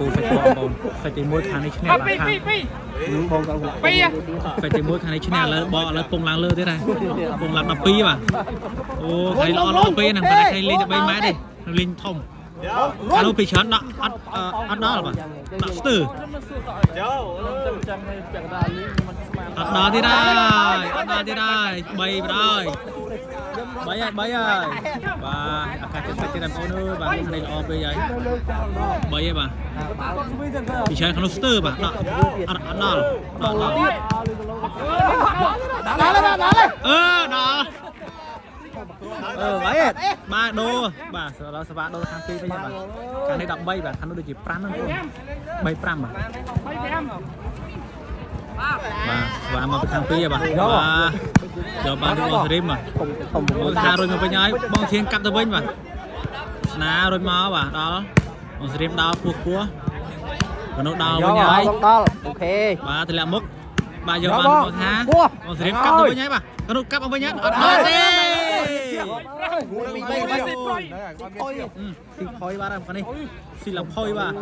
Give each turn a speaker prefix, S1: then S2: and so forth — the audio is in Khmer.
S1: ពូហ្វេតបងប្អូនហ្វេតទី1ខាងនេះឈ្នះបាទខាង
S2: បងកង
S3: ពីរ
S1: ហ្វេតទី1ខាងនេះឈ្នះឥឡូវបកឥឡូវពងឡើងលើទៀតហើយពងឡើង12បាទអូខៃល្អល្អពេកហ្នឹងប៉ុន្តែខៃលេងតែ3ម៉ែត្រទេលេងធំអានោះពីច្រើនដកអត់អត់ដល់បាទដកស្ទើ
S2: ចាំឲ្យពាក់កណ្ដាលនេះมันស្មាន
S1: អត់ដល់ទៀតហើយអត់ដល់ទៀតហើយ3បណ្ដោយ3ហើយ3ហើយបាទឱកាសចិត្តទៀតបងប្អូនអើយបាទខាងនេះល្អពេកហើយ3ហើយបាទពីច្រើនខាងនោះស្ទើបាទដកអត់អត់ដល់ដកដល់ទៀត
S2: ដល់ដល់ដល់
S1: អឺដល់
S2: អឺបាយ
S1: បាទដូរបាទដល់សវ៉ាដូរខាងពីរវិញបាទខាងនេះ13បាទខាងនោះដូចជា5ហ្នឹងបង3 5បាទបាទសវ៉ាមកពីខាងពីរបាទបាទយកបានទៅបងសេរីមបាទ
S2: ធំធំ
S1: បងថារុញមកវិញហើយបងធៀងកាប់ទៅវិញបាទស្នារុញមកបាទដល់បងសេរីមដល់ពោះពោះមនុស្សដល់វិញហើយ
S2: ដល់អូខេ
S1: បាទធ្លាក់មុខបាទយកបានបងថាបងសេរីមកាប់ទៅវិញហើយបាទមនុស្សកាប់មកវិញហើយអត់ដល់ទេ
S2: ពី3 3
S1: ស៊ីផុយបាទហ្នឹងនេះស៊ីលផុយបាទ